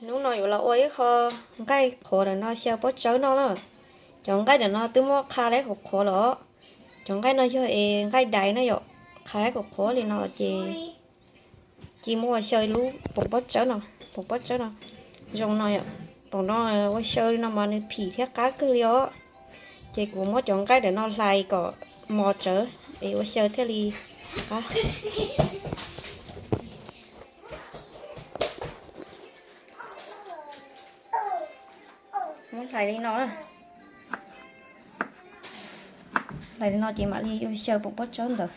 Hnub no yuav los ua ib qho nqaij qhuav ntawm no xyaw pob tsawb no na. Cov nqaij ntawm no twb muab qha laib qhuav qhuav los. Cov nqaij no yog es nqaij dais na yom, qha laib qhuav qhuav li no ces cia muab ua xyaw lub poom pob tsawb no. Poom pob tsawb no zoo no yom. Poom no ua xyaw li no mas nws phim thiab qab kawg li os. Ces kuv muab cov nqaij ntawm no hlais kom mos tsawv es ua xyaw thiaj li qab. Muab hlais li no na. Hlais li no ces mam li ua xyaw poom pob tsawb ntawd.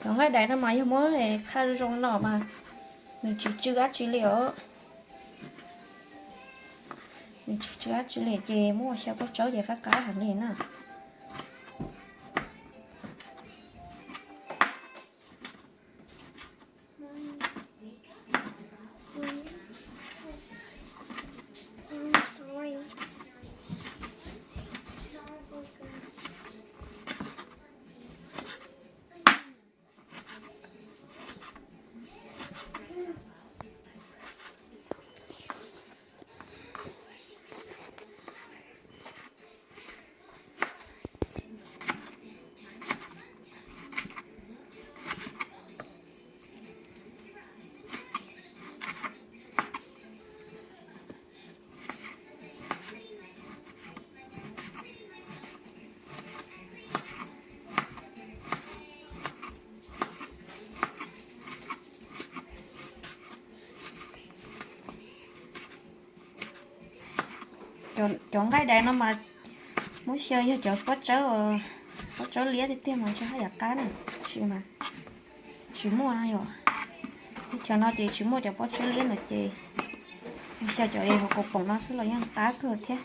Cov nqaij dais no mas yog muab qha zoo no mas nws tsis tsw dab tsi li os. Nws tsis tsw dab tsi li ces muab ua xyaw pob tsawb ces qab qab heev li na. Cov nqaij dais no mas muab xyaw yog cov pob tsawb, pob tsawb liab tiag tiag mas ntshe haj yam qab na, tab sis mas tsis muaj no yom. Teb chaws no ces tsis muaj cov pob tsawb liab no ces xyaw cov es hauv kaus poom no xwb los yeej qab kawg thiab.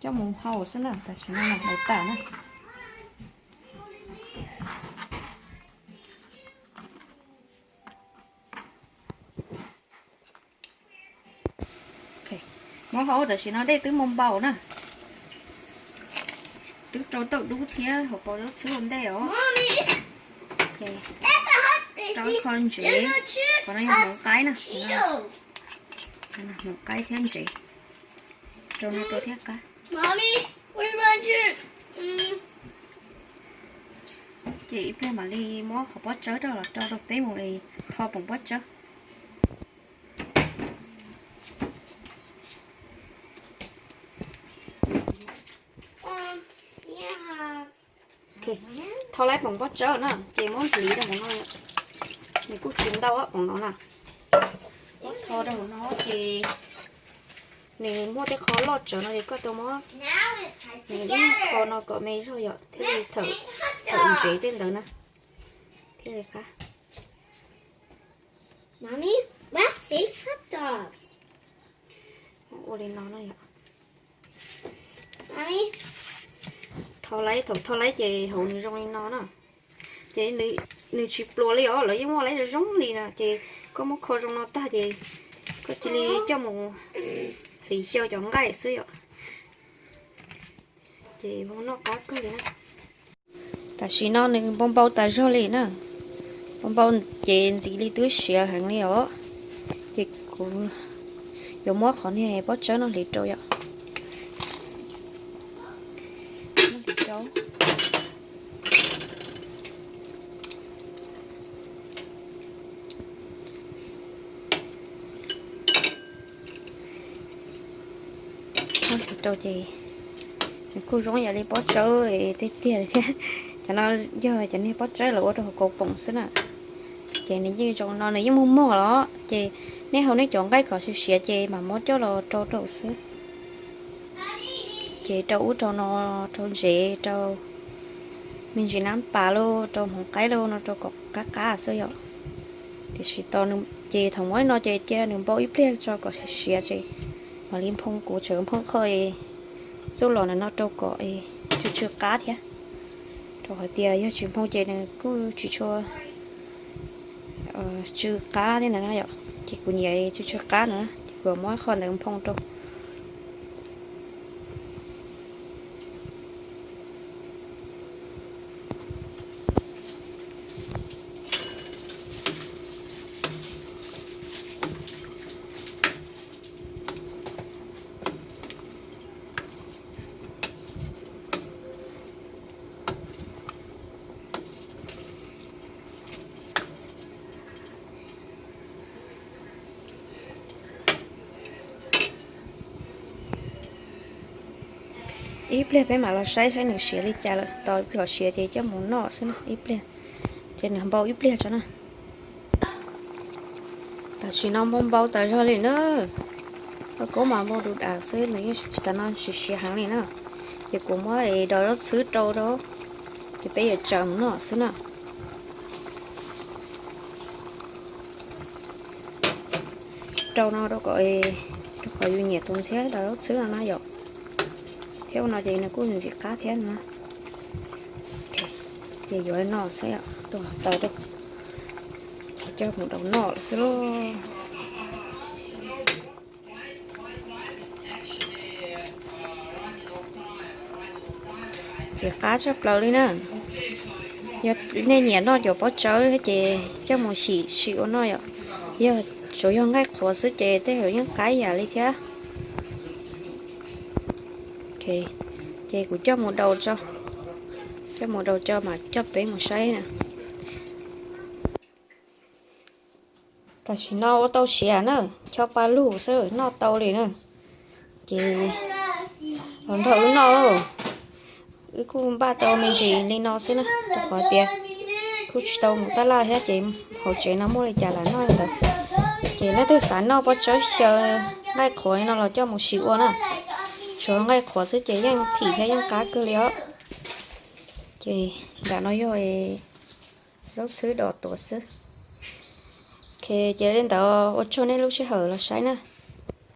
Coj mus hau xwb na, tam sim no hlais tas na. Muab hau tam sim no dej twb npau npau na, twb rau tauj dub thiab hauv paus zaub txhwb ua ntej os. Ces rau ib qho ntsev, qhov no yog hmoov qaib na, hmoov qaib thiab ntsev, rau no rau thiab qab. Ces ib pliag mam li muab qhov pob tsawb rau los rau rau peb mus tho poom pob tsawb. Tho laib poom pob tsawb na ces muab hliv rau hauv no, nws kuj tsis ntau poom no na. Muab tho rau hauv no ces nws muaj tej qho loj tsawv no ces koj tau muab nws ib qho no kom me zog yom thiaj li thawm, thawm ntsev tej ntawd na thiaj li qab. Ua li no na yom. Tho laib, thaum tho laib ces hauv nws zoo li no na. Ces nws tsis pluas li os, lawv yeej muaj laib zoo li na. Ces koj muab kho zoo no tag ces koj cia li coj mus hliv xyaw cov nqaij xwb yom. Ces zoo noj qab kawg li na. Tam sim no nws npau npau tas zog li na. Npau npau ces ntxiv li twb siav heev li os. Ces kuv yuav muab qhov niag pob tsawb no hliv rau yom. rau. Rau ces kuj zoo yam li pob tsawb tiag tiag thiab. Cov no yog cov niag pob tsawb los ua rau hauv kaus poom xwb na. Ces nws yeej zoo no, nws yeej muag muag los ces nej haus nej cov nqaij kom siav siav ces mam muab coj los rau rau xwb. Ces rau ub rau no, rau ntsev, rau me ntsis nab pas lauj, rau hmoov qaib lauj no rau kom qab qab xwb yom. Tiam sis tos nws, ces thaum muab no ces cia nws npau ib pliag tso kom siav siav ces mam li nphoo. Kuv tseem nphoo qhov txuj lom ntawm no rau kom tsw tsw qab thiab, rau qhov tias yog tsis nphoo ces nws kuj tsis tshua tsw qab thiab ntawd na yom. Ces kuv nyiam tsw tsw qab na ces kuv muab qhov ntawd nphoo rau. Ib pliag peb mam los saib saib nws siav li cas lawm. Tos kom siav ces coj mus noj xwb na ib pliag. Ces nws npau ib pliag tso na. Tam sim no npau npau tas zog li na. Lauj kaub mas npau du dav xwb, nws yeej tas no siav siav heev li na. Ces kuv muab es dos zaub txhwb rau rau, ces peb yuav tsaws mus noj xwb na. Rau no rau kom, rau kom yus nyiam tus ntxhiab dos zaub txhwb no na yom. Thiab ua no ces nws kuj ntxim qab thiab no. Ces yuav noj xwb, tua taws rau, ces coj mus rau noj lawm xwb lauj. Ntxim qab tshaj plaws li na. Yog nej nyiam noj cov pob tsawb ces coj mus sim sim ua noj yom. Yog tsuas yog nqaij qhuav xwb ces tej zaum yeej qab ib yam li thiab. Ces kuv coj mus daus tso, coj mus daus tso mas coj peb mus saib na. Tam sim no ua tau siav na, chob paj lug xwb noj tau li na. Ces los nrog wb noj, wb kuj npaj tau me ntsis li no xwb na, rau qhov tias kuj tsis tau mus taj laj thiab ces hauv tsev no muaj li cas lam noj li ntawd. Ces leej twg xav noj pob tsawb xyaw nqaij qhuav li no los coj mus sim ua na. Tshuav nqaij qhuav xwb ces yeej phim thiab yeej qab kawg li os. Ces nram no yog zaub txhwb dos tuav xwb. Ok, ces li ntawd ua tsaug nej lub sij hawm los saib na.